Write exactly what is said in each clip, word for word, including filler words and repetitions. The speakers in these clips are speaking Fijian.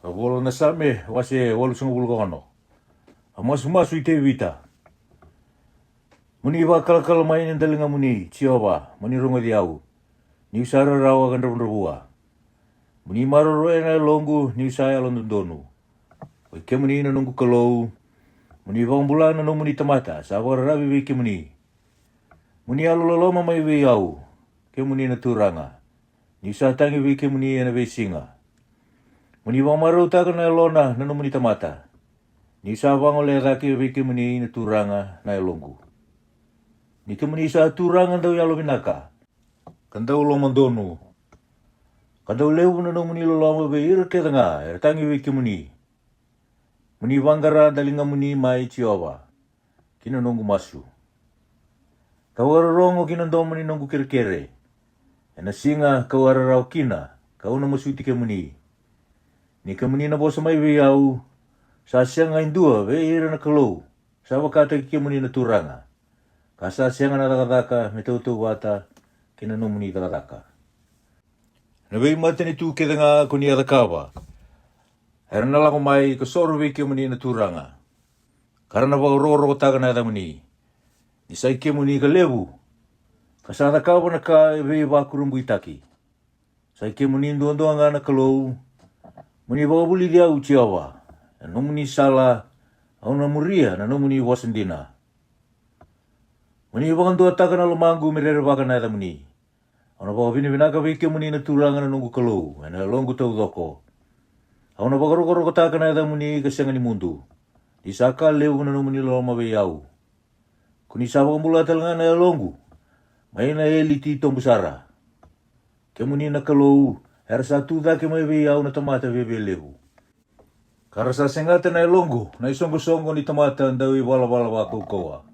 A vola na Same, wase walusagavulu ka ono. A masumasu i Tevita. Mo ni vakalakala mai na daligamuni, Jiova, mo ni rogoci au. Ni'u sa rarawa ka dravudravua. Mo ni maroroya na yaloqu, ni'u sa yalododonu. Oi kemuni na noqu Kalou, mo ni vakabula na nomuni tamata sa vakararavi vei kemuni. Mo ni yalololoma mai vei au, kemuni na Turaga. Ni'u sa tagi vei kemuni ena veisiga. Mo ni vakamarautaka na yalona na nomuni tamata. Ni'u sa vagolea cake vei kemuni na Turaga na yaloqu. Ni kemuni sa Turaga dau yalovinaka, ka dau lomadonu, ka dau levu na nomuni loloma vei ira kece ga era tagi vei kemuni. Mo ni vaqara daligamuni mai, Jiova, ki na noqu masu. Ka'u a rorogo ki na domo ni noqu kerekere. Ena siga ka'u a rarawa kina, ka'u na masuti kemuni. Ni kemuni na vosa mai vei au, sa sega e dua vei ira na kalou sa vakataki kemuni na Turaga, ka sa sega na cakacaka me tautauvata kei na nomuni cakacaka. Na veimatanitu kece ga ko ni a cakava, era na lako mai ka soro vei kemuni na Turaga, ka ra na vakarokorokotaka na yacamuni. Ni sa i kemuni ka levu, ka sa cakava na ka e veivakurabuitaki. Sa i kemuni duadua ga na Kalou. Mo ni vakavulici au, Jiova, ena nomuni sala, au na muria na nomuni vosa dina. Mo ni vakaduataka na lomaqu me rerevaka na yacamuni. Au na vakavinavinaka vei kemuni na Turaga na noqu Kalou ena yaloqu taucoko. Au na vakarokorokotaka na yacamuni ka sega ni mudu. Ni sa ka levu na nomuni loloma vei au. Ko ni sa vakabula tale ga na yaloqu mai na eli titobu sara. Kemuni na Kalou, era sa tu cake mai vei au na tamata viavialevu, levu, ka ra sa segata na yaloqu na isoqosoqo ni tamata dau ivalavala vakaukauwa,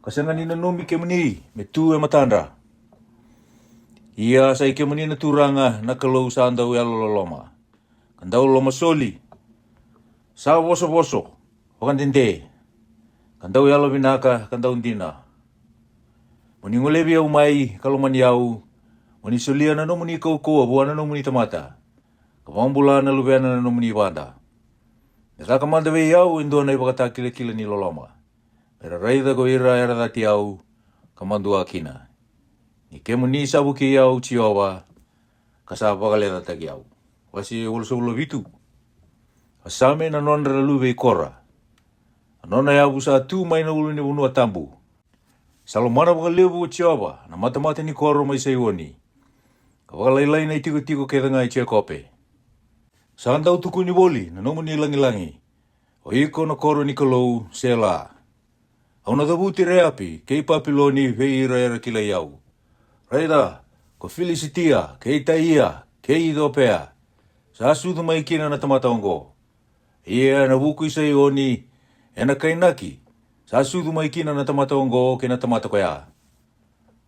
ka sega ni nanumi kemuni me tu e matadra. Ia sa i kemuni na Turaga na Kalou sa dau yalololoma, ka dau lomasoli, sa vosavoso vakadede, ka dau yalovinaka ka dau dina. Mo ni golevi au mai ka lomani au. Mo ni solia na nomuni kaukauwa vua na nomuni tamata, ka vakabula na luvena na nomuni vada. Me caka mada vei au e dua na ivakatakilakila ni loloma, me ra raica ko ira era cati au, ka madua kina. Ni kemuni sa vukei au, Jiova, ka sa vakalecataki au. Wase walusagavulu vitu. A Same na nodra na luve i Kora. A nona yavu sa tu mai na ulunivanua tabu. Sa lomana vakalevu o Jiova na matamata ni koro mai Saioni, ka vakalailai na itikotiko kece ga i Jekope. Sa dau tukuni voli na nomuni lagilagi, o iko na koro ni Kalou. Sela. Au na cavuti Reapi kei Papiloni vei ira era kilai au. Raica, ko Filisitia kei Taia kei Iciopea, sa sucu mai kina na tamata oqo. Ia ena vuku i Saioni, ena kainaki, sa sucu mai kina na tamata oqo kei na tamata koya.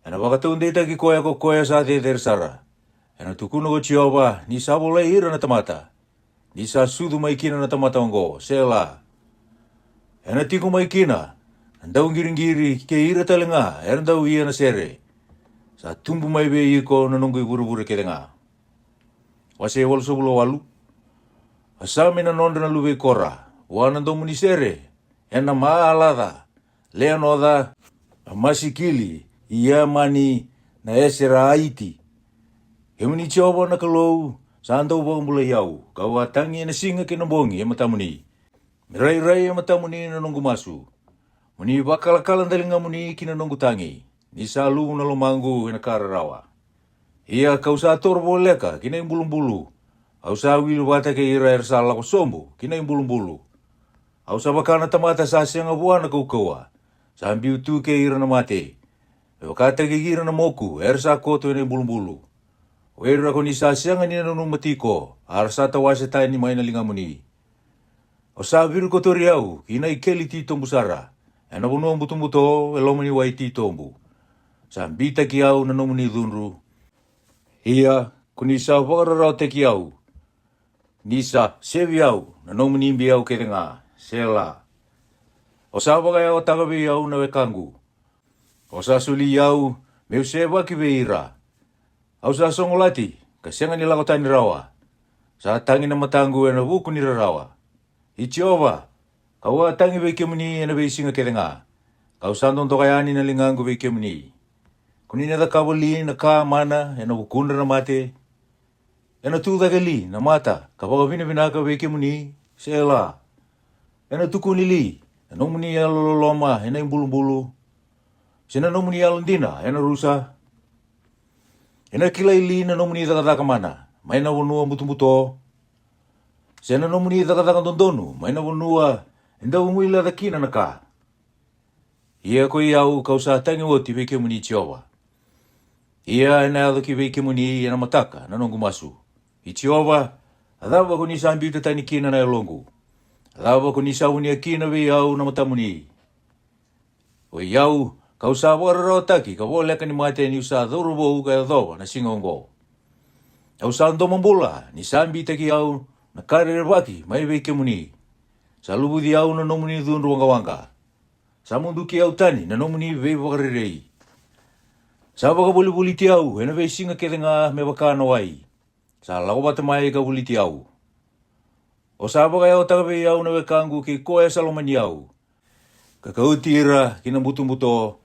Ena vakataudeitaki koya ko koya sa cecere sara. Ena tukuna ko Jiova ni sa volai ira na tamata, ni sa sucu mai kina na tamata oqo. Sela. Ena tiko mai kina na dauqiriqiri kei ira tale ga era dau ia na sere. Sa tubu mai vei iko na noqu ivurevure kece ga. Wase walusagavulu walu. A Same na nodra na luve i Kora, vua na domo ni sere, ena Maalaca, Leanoca, a Masikili, Iamani, na Esera a Iti. Kemuni Jiova na Kalou, sa dau vakabulai au, ka'u a tagi ena siga kei na bogi e matamuni. Me rairai e matamuni na noqu masu. Mo ni vakalakala daligamuni ki na noqu tagi, ni sa luvu na lomaqu ena ka rarawa. Ia ka'u sa toro voleka ki na ibulubulu. Au sa wili vata kei ira era sa lako sobu ki na ibulubulu. Au sa vaka na tamata sa sega vua na kaukauwa, sa biu tu kei ira na mate. Me vakataki ira na moku era sa koto ena ibulubulu, o ira ko ni sa sega ni nanuma tiko, a ra sa tawase tani mai na ligamuni. O sa virikotori au ki na ikeli titobu sara, ena vanua butobuto e loma ni wai titobu. Sa bitaki au na nomuni cudru. Ia ko ni sa vakararawataki au, ni sa sevi au na nomuni bi au kece ga. Sela. O sa vakayawataka vei au na wekaqu. O sa soli au me'u sevaki vei ira. Au sa sogolati ka sega ni lako tani rawa. Sa tagi na mataqu ena vuku ni rarawa. I Jiova, ka'u a tagi vei kemuni ena veisiga kece ga, ka'u sa dodoka yani na ligaqu vei kemuni. Ko ni na cakava li na ka mana ena vukudra na mate? Ena tu cake li na mata ka vakavinavinaka vei kemuni? Sela. Ena tukuni li na nomuni yalololoma ena ibulubulu, se na nomuni yalodina ena rusa? Ena kilai li na nomuni cakacaka mana mai na vanua butobuto, se na nomuni cakacaka dodonu mai na vanua e dau guileca kina na ka? Ia ko i au, ka'u sa tagi oti vei kemuni, Jiova. Ia ena yaco ki vei kemuni ena mataka na noqu masu. I Jiova, a cava ko ni sa biuta tani kina na yaloqu? A cava ko ni sa vunia kina vei au na matamuni? O i au, ka'u sa vakararawataki ka voleka ni mate ni'u sa cauravou ka yacova na siga oqo. Au sa domobula ni sa bitaki au na ka rerevaki mai vei kemuni. Sa luvuci au na nomuni cudru waqawaqa. Sa muduki au tani na nomuni veivakarerei. Sa vakavolivoliti au ena veisiga kece ga me vaka na wai. Sa lako vata mai ka voliti au. O sa vakayawataka vei au na wekaqu kei koya sa lomani au, ka kauti ira ki na butobuto,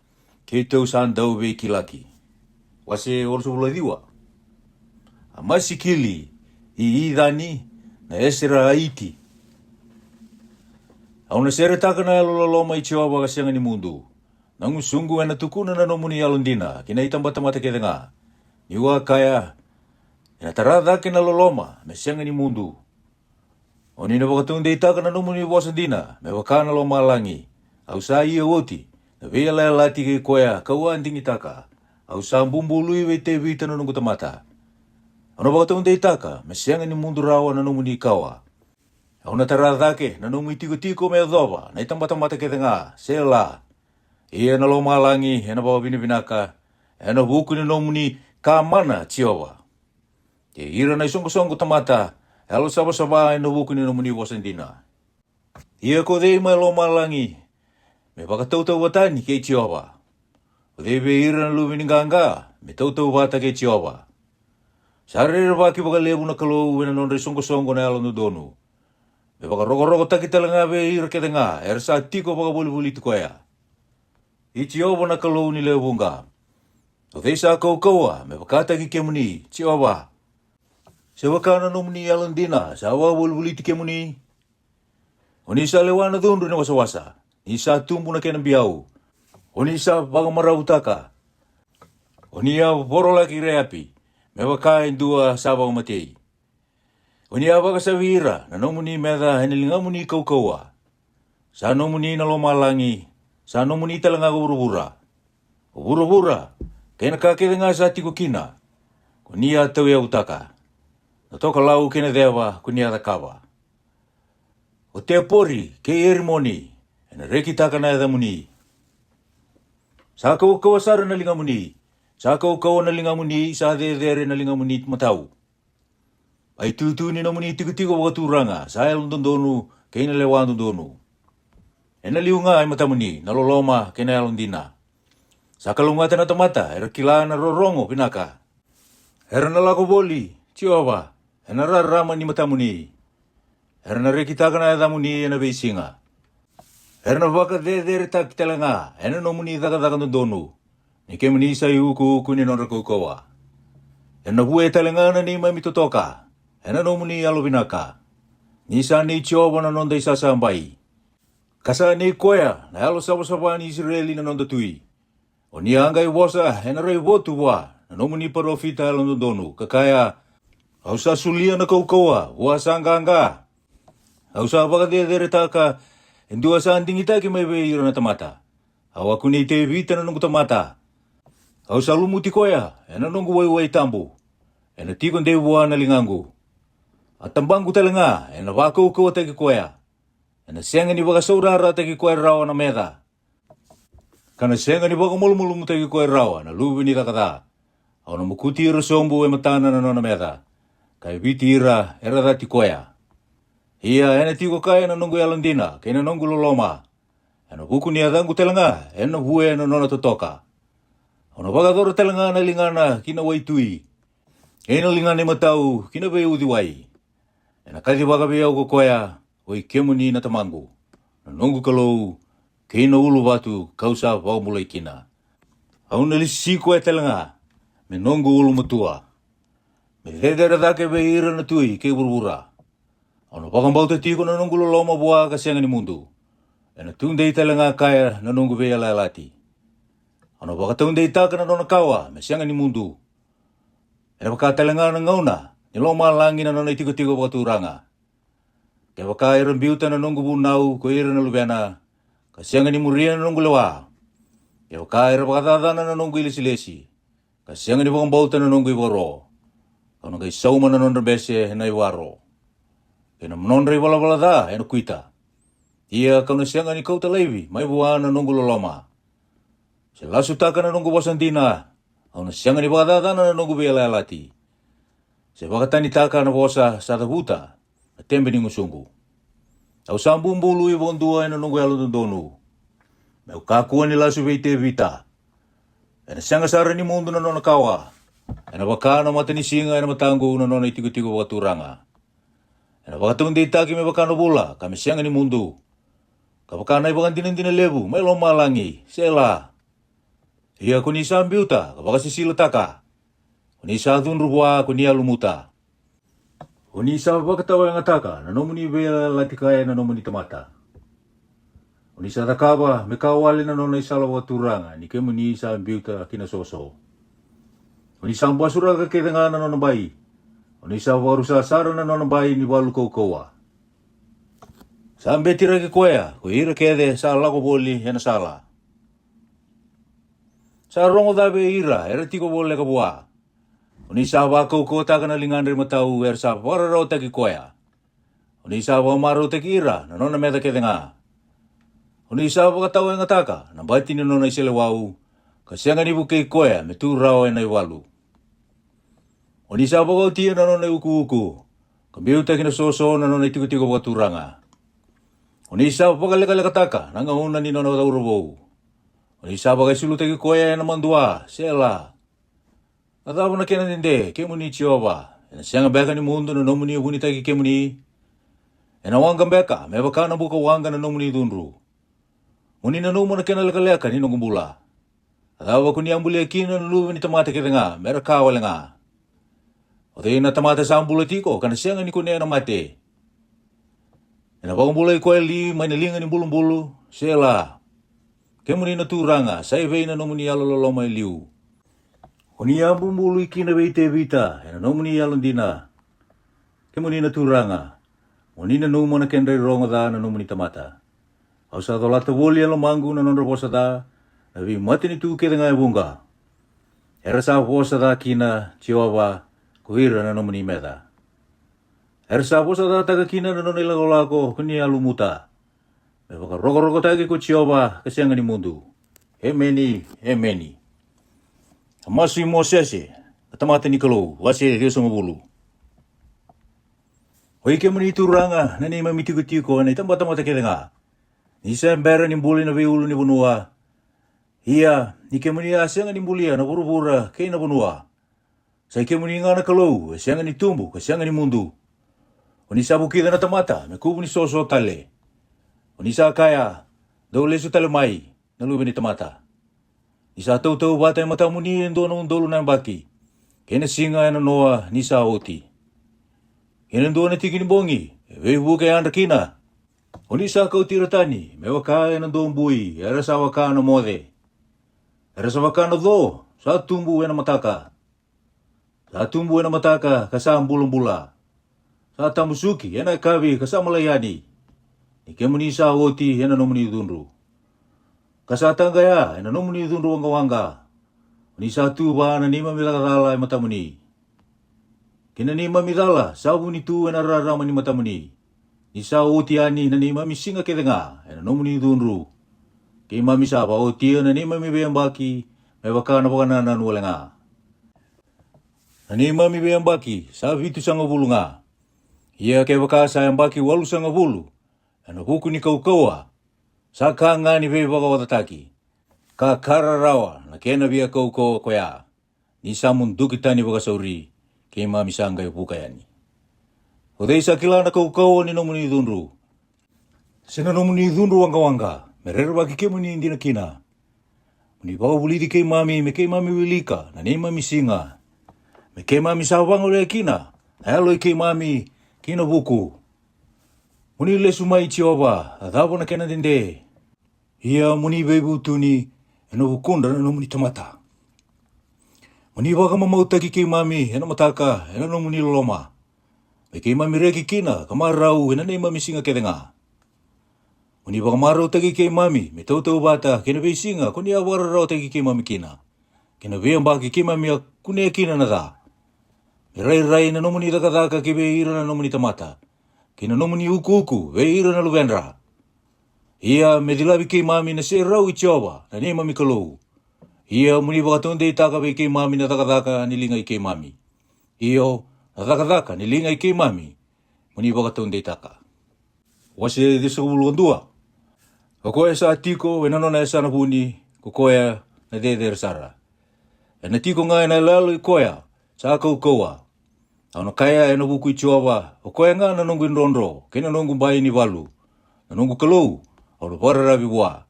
keitou sa dau veikilaki. Wase onosagavulu ka ciwa. A Masikili i Icani na Esera a Iti. Au na seretaka na yalololoma i Jiova ka sega ni mudu. Na gusuqu ena tukuna na nomuni yalodina ki na itabatamata kece ga. Ni'u a kaya, ena tara cake na loloma me sega ni mudu. O ni na vakataudeitaka na nomuni vosa dina me vaka na lomalagi. Au sa ia oti na veiyalayalati kei koya ka'u a digitaka. Au sa bubului vei Tevita na noqu tamata. Au na vakataudeitaka me sega ni mudu rawa na nomuni kawa. Au na tara cake na nomu itikotiko me yacova na itabatamata kece ga. Sela. Ia na lomalagi ena vakavinavinaka ena vuku ni nomuni ka mana, Jiova. Kei ira na isoqosoqo tamata e yalosavasava ena vuku ni nomuni vosa dina. Ia ko cei mai lomalagi me vakatautauvatani kei Jiova? O cei vei ira na luve ni qaqa me tautauvata kei Jiova? Sa rerevaki vakalevu na Kalou ena nodra isoqosoqo na yalododonu, me vakarokorokotaki tale ga vei ira kece ga era sa tiko vakavolivoliti koya. I Jiova na Kalou ni lewe vuqa, o cei sa kaukauwa me vakataki kemuni, Jiova? Se vaka na nomuni yalodina sa vakavolivoliti kemuni? O ni sa lewa na cudru ni wasawasa, ni sa tubu na kena biau. O ni sa vakamaravutaka. O ni a vorolaki Reapi me vaka e dua sa vakamatei. O ni a vakasavi ira na nomuni meca ena ligamuni kaukauwa. Sa nomuni na lomalagi, sa nomuni tale ga ko vuravura. O vuravura kei na ka kece ga sa tiko kina, ko ni a tauyavutaka. Na tokalau kei na ceva ko ni a cakava. O Tepori kei Erimoni ena rekitaka na yacamuni. Sa kaukauwa sara na ligamuni, sa kaukauwa na ligamuni, sa cecere na ligamuni matau. A itutu ni nomuni tikotiko vakaturaga sa yalododonu kei na lewa dodonu. Ena liu ga e matamuni na loloma kei na yalodina. Sa kalougata na tamata era kila na rorogo vinaka. Era na lako voli, Jiova, ena rarama ni matamuni. Era na rekitaka na yacamuni ena veisiga. Era na vakaceceretaki tale ga ena nomuni cakacaka dodonu, ni kemuni sa iukuuku ni nodra kaukauwa. Ena vue tale ga na neimami totoka ena nomuni yalovinaka. Ni sa nei Jiova na noda isasabai, ka sa nei koya na yalosavasava ni Isireli na noda tui. O ni a qai vosa ena raivotu vua na nomuni parofita yalododonu, ka kaya, au sa solia na kaukauwa vua sa qaqa. Au sa vakaceceretaka e dua sa digitaki mai vei ira na tamata. Au a kunei Tevita na noqu tamata. Au sa lumuti koya ena noqu waiwai tabu. Ena tiko dei vua na ligaqu. A tabaqu tale ga ena vakaukauwataki koya. Ena sega ni vakasaurarataki koya rawa na meca, ka na sega ni vakamalumalumutaki koya rawa na luve ni caka ca. Au na mokuti ira sobu e matana na nona meca, ka yaviti ira era cati koya. Ia ena tiko kaya na noqu yalodina kei na noqu loloma. Ena vuku ni yacaqu tale ga ena vue na nona totoka. Au na vakayacora tale ga na ligana ki na waitui, kei na ligana imatau ki na veiuciwai. Na kacivaka vei au ko koya, oi kemuni na Tamaqu, na noqu Kalou, kei na uluvatu ka'u sa vakabulai kina. Au na lesi koya tale ga me noqu ulumatua, me cecere cake vei ira na tui kei vuravura. Au na vakabauta tiko na noqu loloma vua ka sega ni mudu. Ena tudei tale ga kaya na noqu veiyalayalati. Au na vakataudeitaka na nona kawa me sega ni mudu. Ena vaka tale ga na gauna ni lomalagi na nona itikotiko vakaturaga. Kevaka era biuta na noqu vunau ko ira na luvena, ka sega ni muria na noqu lewa. Kevaka era vakacacana na noqu ilesilesi, ka sega ni vakabauta na noqu ivaro, ka'u na qai sauma na nodra bese ena ivaro, kei na nodra ivalavala ca ena kuita. Ia ka'u na sega ni kauta laivi mai vua na noqu loloma, se lasutaka na noqu vosa dina. Au na sega ni vakacacana na noqu veiyalayalati, se vakatanitaka na vosa sa cavuta na tebe ni gusuqu. Au sa bubului vakadua ena noqu yalododonu, me'u kakua ni lasu vei Tevita. Ena sega sara ni mudu na nona kawa. Ena vaka na matanisiga ena mataqu na nona itikotiko vakaturaga. Ena vakataudeitaki me vaka na vula ka me sega ni mudu, ka vaka na ivakadinadina levu mai lomalagi. Sela. Ia ko ni sa biuta ka vakasisilataka, ko ni sa cudru vua ko ni a lumuta. O ni sa vakatawayagataka na nomuni veiyalayalati kaya na nomuni tamata. O ni sa cakava me ka wale na nona isala vakaturaga ni kemuni sa biuta ki na soso. O ni sa basuraka kece ga na nona bai. O ni sa vakarusa sara na nona bai ni valu kaukauwa. Sa betiraki koya ko ira kece sa lako voli ena sala. Sa rogo ca vei ira era tiko voleka vua. O ni sa vakaukauwataka na ligadra i matau era sa vakararawataki koya. O ni sa vakamarautaki ira na nona meca kece ga. O ni sa vakatawayagataka na bati ni nona iseleiwau, ka sega ni vukei koya me tu rawa ena ivalu. O ni sa vakaotia na nona iukuuku, ka biuta ki na soso na nona itikotiko vakaturaga. O ni sa vakalekalekataka na gauna ni nona cauravou. O ni sa vakaisulutaki koya ena madua. Sela. A cava na kena dede, kemuni Jiova? Ena sega beka ni mudu na nomuni vunitaki kemuni? Ena waqa beka me vaka na buka waqa na nomuni cudru? Mo ni nanuma na kena lekaleka ni noqu bula. A cava ko ni a bulia kina na luve ni tamata kece ga me ra ka wale ga? O cei na tamata sa bula tiko ka na sega ni kunea na mate? Ena vakabulai koya li mai na liga ni bulubulu? Sela. Kemuni na Turaga, sa evei na nomuni yalololoma e liu? O ni a bubului kina vei Tevita ena nomuni yalodina. Kemuni na Turaga, mo ni nanuma na kedra irogo ca na nomuni tamata. Au sa colata voli e lomaqu na nodra vosa ca na veimatanitu kece ga e vuqa. Era sa vosa ca kina Jiova ko ira na nomuni meca. Era sa vosa cataka kina na nona ilakolako ko ni a lumuta. Me vakarokorokotaki ko Jiova ka sega ni mudu. Emeni, emeni. A masu i Mosese, na tamata ni Kalou, wase ciwasagavulu. Oi kemuni Turaga na neimami tikotiko ena itabatamata kece ga, ni se bera ni buli na veiulu ni vanua. Ia ni kemuni a sega ni bulia na vuravura kei na vanua. Sa i kemuni ga na Kalou e sega ni tubu ka sega ni mudu. O ni sa vukica na tamata me kuvu ni soso tale. O ni sa kaya, dou lesu tale mai, na luve ni tamata. Ni sa tautauvata e matamuni e dua na udolu na yabaki, kei na siga e nanoa ni sa oti, kei na dua na tiki ni bogi e veivuke yadra kina. O ni sa kauti ira tani me vaka e na dobui, era sa vaka na moce. Era sa vaka na co sa tubu e na mataka. Sa tubu e na mataka ka sa bulabula. Sa tamusuki e na yakavi ka sa malai yani. Ni kemuni sa oti e na nomuni cudru, ka sa taqaya e na nomuni cudru waqawaqa. O ni sa tuva na neimami caka cala e matamuni, kei na neimami cala sa vuni tu e na rarama ni matamuni. Ni sa oti yani na neimami siga kece ga e na nomuni cudru. Keimami sa vaotia na neimami veiyabaki me vaka na vakanananu wale ga. Na neimami veiyabaki sa vitusagavulu ga. Ia kevaka sa yabaki walusagavulu e na vuku ni kaukauwa, sa ka ga ni veivakaocataki, ka ka rarawa na kena via kaukauwa koya. Ni sa muduki tani vakasauri, keimami sa qai vuka yani. O cei sa kila na kaukauwa ni nomuni cudru, se na nomuni cudru waqawaqa, me rerevaki kemuni dina kina? Mo ni vakavulici keimami me keimami wilika na neimami siga, me keimami sa vagolea kina na yalo i keimami ki na vuku. Mo ni lesu mai, Jiova, a cava na kena dede? Ia mo ni veivutuni ena vukudra na nomuni tamata. Mo ni vakamamautaki keimami ena mataka ena nomuni loloma, me keimami reki kina ka marau ena neimami siga kece ga. Mo ni vakamarautaki keimami me tautauvata kei na veisiga ko ni a vakararawataki keimami kina, kei na veiyabaki keimami a kunea kina na ca. Me rairai na nomuni cakacaka ki vei ira na nomuni tamata, kei na nomuni ukuuku vei ira na luvedra. Ia me cilavi keimami na serau i Jiova na neimami Kalou. Ia mo ni vakataudeitaka vei keimami na cakacaka ni liga i keimami. Io, na cakacaka ni liga i keimami mo ni vakataudeitaka. Wase ciwasagavulu ka dua. O koya sa tiko ena nona yasana vuni, ko koya na cecere sara, ena tiko ga ena yaloyalo i koya sa kaukauwa. Au na kaya ena vuku i Jiova, o koya ga na noqu idrodro kei na noqu bai ni valu, na noqu Kalou, au na vakararavi vua.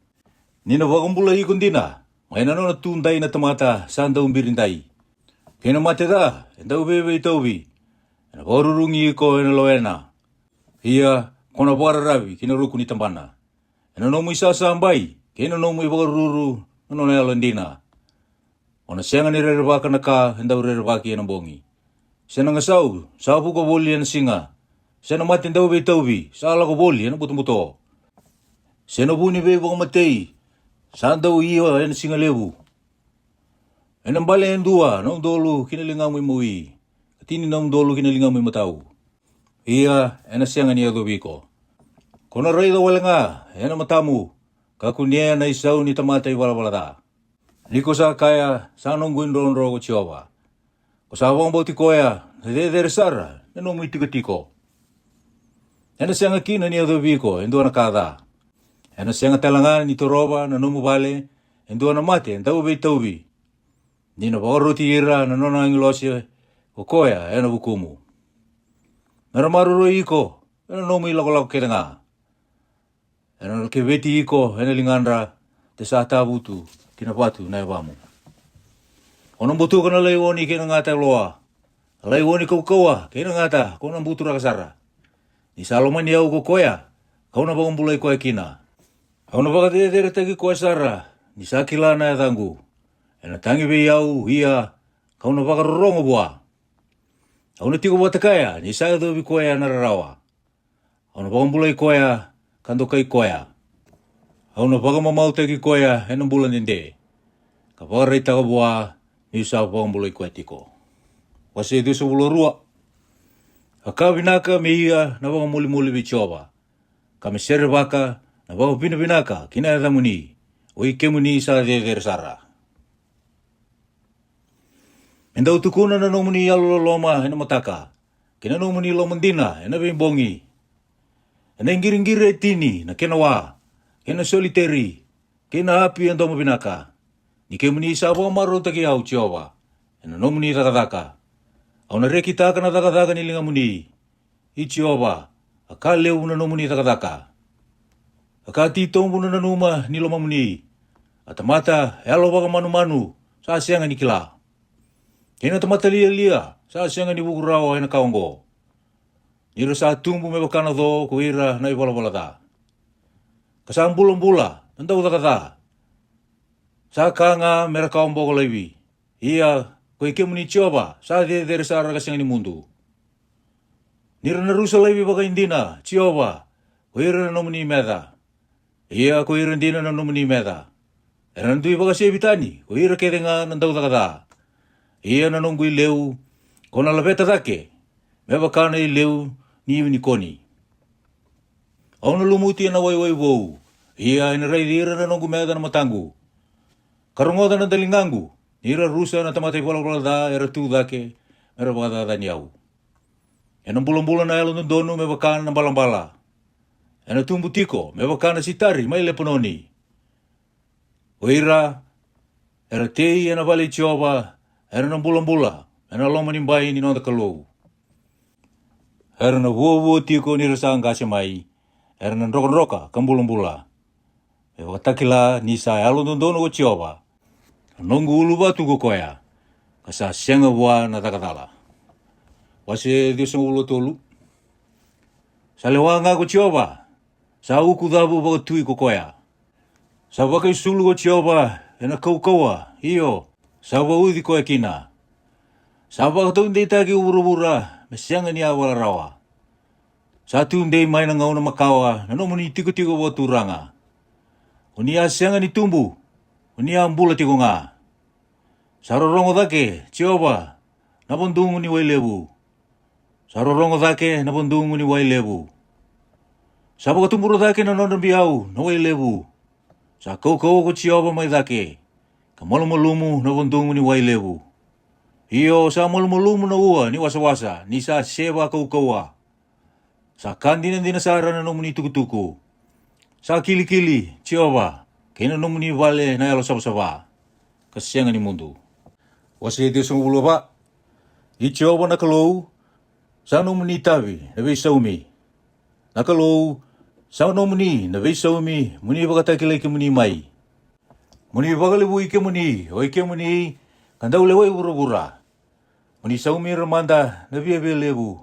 Ni na vakabulai iko dina mai na nona tudai na tamata sa dau biridai, kei na mate ca e dau veiveitauvi, ena vakarurugi iko ena lewena. Ia ko na vakararavi ki na ruku ni tabana, ena nomu isasabai kei na nomu ivakaruru na nona yalodina. O na sega ni rerevaka na ka e dau rerevaki ena bogi, se na gasau sa vuka voli ena siga, se na mate dau veitauvi sa lako voli ena butobuto, se na vu ni veivakamatei sa dau ia ena siga levu. Ena bale e dua na udolu ki na ligamu imawi, ka tini na udolu ki na ligamu imatau, ia ena sega ni yacovi iko. Ko na raica wale ga ena matamu, ka kunea na isau ni tamata ivalavala ca. Ni ko sa kaya, sa noqu idrodro ko Jiova, ko sa vakabauti koya na cecere sara na nomu itikotiko. Ena sega kina ni yacovi iko e dua na ka ca, ena sega tale ga ni torova na nomu vale e dua na mate dau veitauvi. Ni na vakaroti ira na nona agilose ko koya ena vukumu, me ra maroroi iko ena nomu ilakolako kece ga. Ena keveti iko ena ligadra, de sa tavutu ki na vatu na yavamu. O na butuka na laioni kei na gata loa, na laioni kaukauwa kei na gata ko na buturaka sara. Ni sa lomani au ko koya, kau na vakabulai koya kina. Au na vakaceceretaki koya sara ni sa kila na yacaqu. Ena tagi vei au, ia kau na vakarorogo vua. Au na tiko vata kaya ni sa yacovi koya na rarawa. Au na vakabulai koya ka dokai koya. Au na vakamamautaki koya ena bula dede, ka vakaraitaka vua niu sa vakabulai koya tiko. Wase ciwasagavulu ka rua. A ka vinaka me ia na vakamolimoli vei Jiova, ka me serevaka na vakavinavinaka ki na yacamuni, oi kemuni sa cecere sara. Me dau tukuna na nomuni yalololoma ena mataka, kei na nomuni loma dina ena veibogi. Ena iqiriqiri e tini na kena wa, kei na soliteri, kei na api e domo vinaka. Ni kemuni sa vakamarautaki au, Jiova, ena nomuni cakacaka. Au na rekitaka na cakacaka ni ligamuni. I Jiova, a ka levu na nomuni cakacaka, a ka titobu na nanuma ni lomamuni. A tamata yalo vakamanumanu sa sega ni kila, kei na tamata lialia sa sega ni vuku rawa ena ka oqo. Ni ra sa tubu me vaka na co ko ira na ivalavala ca, ka sa bulabula na daucaka ca. Sa ka ga me ra kawa boko laivi. Ia ko i kemuni, Jiova, sa cecere sara ka sega ni mudu. Ni ra na rusa laivi vakaidina, Jiova, ko ira na nomuni meca. Ia ko ira dina na nomuni meca, era na dui vakasevi tani ko ira kece ga na daucaka ca. Ia na noqu ileu ko na laveta cake me vaka na ileu ni iunikoni. Au na lumuti ena waiwai vou, ia ena raici ira na noqu meca na mataqu, ka rogoca na daligaqu ni ra rusa na tamata ivalavala ca era tu cake me ra vakacacani au. Ena bulabula na yalododonu me vaka na balabala, ena tubu tiko me vaka na sitari mai Lepanoni. O ira era tei ena vale i Jiova era na bulabula ena loma ni bai ni noda Kalou. Era na vuavua tiko ni ra sa qase mai, era na drokadroka ka bulabula. Me vakatakila ni sa yalododonu ko Jiova, na noqu uluvatu ko koya, ka sa sega vua na caka cala. Wase ciwasagavulu ka tolu. Sa lewa ga ko Jiova, sa uku cavu vakatui ko koya. Sa vakaisulu ko Jiova ena kaukauwa, io, sa vauci koya kina. Sa vakataudeitaki ko vuravura me sega ni yavala rawa. Sa tu dei mai na gauna makawa na nomuni tikotiko vakaturaga. O ni a sega ni tubu, o ni a bula tiko ga. Sa rorogo cake Jiova na vadugu ni wai levu. Sa rorogo cake na vadugu ni wai levu. Sa vakatubura cake na nodra biau na wai levu. Sa kaukauwa ko Jiova mai cake, ka malumalumu na vadugu ni wai levu. Io, sa malumalumu na ua ni wasawasa ni sa se vakaukauwa. Sa ka dinadina sara na nomuni tukutuku. Sa kilikili Jiova kei na nomuni vale na yalo savasava, ka sega ni mudu. Wase ciwasagavulu ka va. I Jiova na Kalou, sa nomuni tavi na veisaumi. Na Kalou, sa nomuni na veisaumi mo ni vakatakilai kemuni mai. Mo ni vakalevui kemuni, oi kemuni ka dau lewai vuravura. Mo ni saumi ira mada na viavia levu.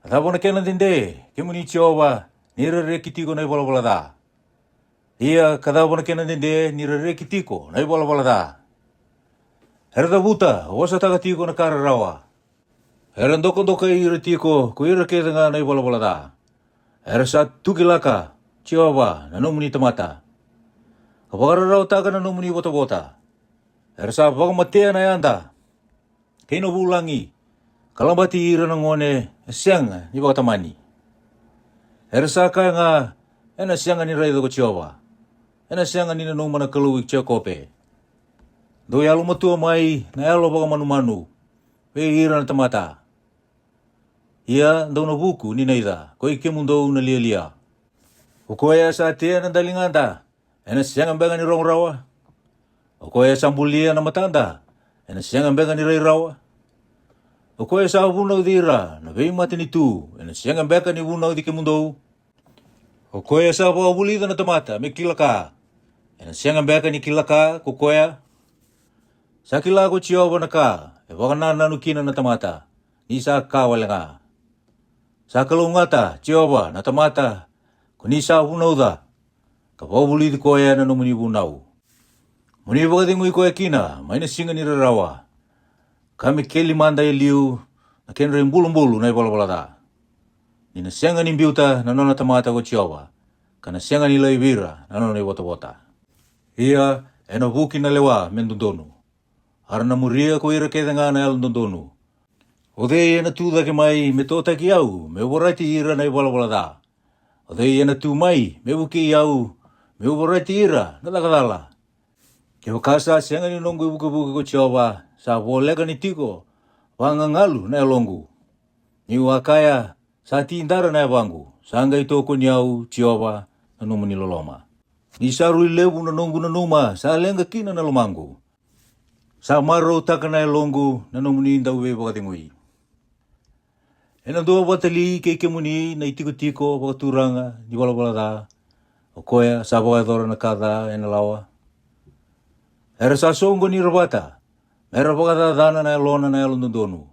A cava na kena dede, kemuni Jiova, ni ra reki tiko na ivalavala ca? Ia ka cava na kena dede ni ra reki tiko na ivalavala ca? Era cavuta, vosataka tiko na ka rarawa. Era dokadokai ira tiko ko ira kece ga na ivalavala ca. Era sa tukilaka Jiova na nomuni tamata, ka vakararawataka na nomuni votavota. Era sa vakamatea na yada kei na vulagi, ka labati ira na gone e sega ni vakatamani. Era sa kaya ga, ena sega ni raica ko Jiova, ena sega ni nanuma na Kalou i Jekope. Dou yalomatua mai na yalo vakamanumanu vei ira na tamata. Ia dou na vuku ni naica, ko i kemudou na lialia. O koya sa tea na daligada, ena sega beka ni rogo rawa? O koya sa bulia na matada, ena sega beka ni rai rawa? O koya sa vunauci ira na veimatanitu, ena sega beka ni vunauci kemudou? O koya sa vakavulica na tamata me kila ka, ena sega beka ni kila ka ko koya? Sa kila ko Jiova na ka e vakanananu kina na tamata, ni sa ka wale ga. Sa kalougata Jiova na tamata ko ni sa vunauca, ka vakavulici koya na nomuni vunau. Mo ni vakacegui koya kina mai na siga ni rarawa, ka me keli mada e liu na kedra ibulubulu na ivalavala ca. Ni na sega ni biuta na nona tamata ko Jiova, ka na sega ni laivi ira na nona ivotavota. Ia ena vuki na lewa me dodonu, a ra na muria ko ira kece ga na yalododonu. O cei ena tu cake mai me totaki au, me'u vorati ira na ivalavala ca? O cei ena tu mai me vukei au, me'u vorati ira na caka cala? Kevaka sa sega ni noqu ivukevuke ko Jiova, sa voleka ni tiko vagagalu na yaloqu. Ni'u a kaya, sa tidara na yavaqu, sa qai tokoni au Jiova na nomuni loloma. Ni sa rui levu na noqu nanuma, sa leqa kina na lomaqu. Sa marautaka na yaloqu na nomuni dauveivakacegui. Ena dua vata li kei kemuni na itikotiko vakaturaga ni valavala ca, o koya sa vakayacora na ka ca ena lawa? Era sa soqoni ira vata, mera vakacacana na yalona na yalododonu,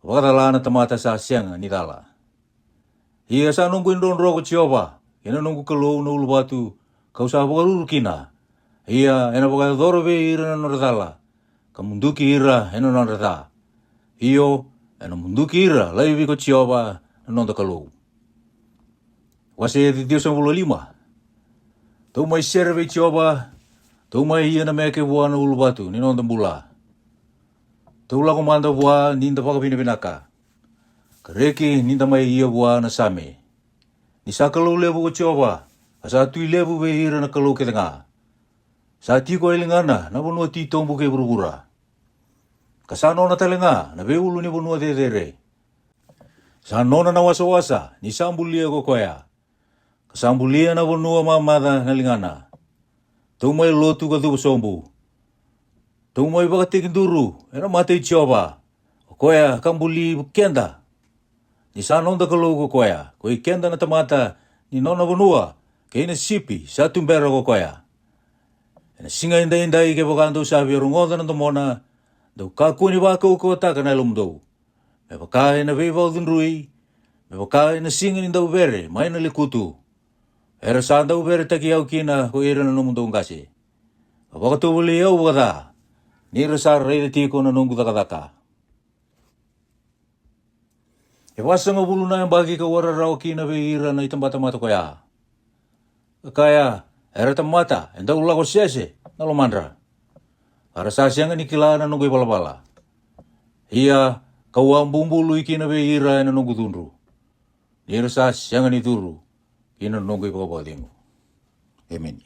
vakacala na tamata sa sega ni cala. Ia sa noqu idrodro ko Jiova, kei na noqu Kalou na uluvatu, ka'u sa vakaruru kina. Ia ena vakayacora vei ira na nodra cala, ka muduki ira ena nodra ca. Io, ena muduki ira laivi ko Jiova na noda Kalou. Wase ciwasagavulu ka lima. Tou mai sere vei Jiova, tou mai ia na meke vua na uluvatu ni noda bula. Tou lako mada vua ni da vakavinavinaka, ka reki ni da mai ia vua na same. Ni sa Kalou levu ko Jiova, a sa Tui levu vei ira na kalou kece ga. Sa tiko e ligana na vanua titobu kei vuravura, ka sa nona tale ga na veiulu ni vanua cecere. Sa nona na wasawasa ni sa bulia ko koya, ka sa bulia na vanua mamaca na ligana. Tou mai lotu ka cuva sobu. Tou mai vakatekiduru ena mata i Jiova, o koya ka buli keda. ni sa noda Kalou ko koya, koi keda na tamata ni nona vanua, kei na sipi sa tubera ko koya. Ena siga edaidai kevaka dou sa via rogoca na domona, dou kakua ni vakaukauwataka na yalomudou. Me vaka ena veivakacudrui, me vaka ena siga ni dauvere mai na lekutu. Era sa dauveretaki au kina ko ira na nomudou qase, ka vakatovolei au vakaca, ni ra sa raica tiko na noqu cakacaka. E vasagavulu na yabaki ka'u a rarawa kina vei ira na itabatamata koya, ka kaya, era tamata e dau lako sese na lomadra, ka ra sa sega ni kila na noqu ivalavala. Ia ka'u a bubului kina vei ira ena noqu cudru, ni ra sa sega ni curu ki na noqu ivakavakacegu. Emeni.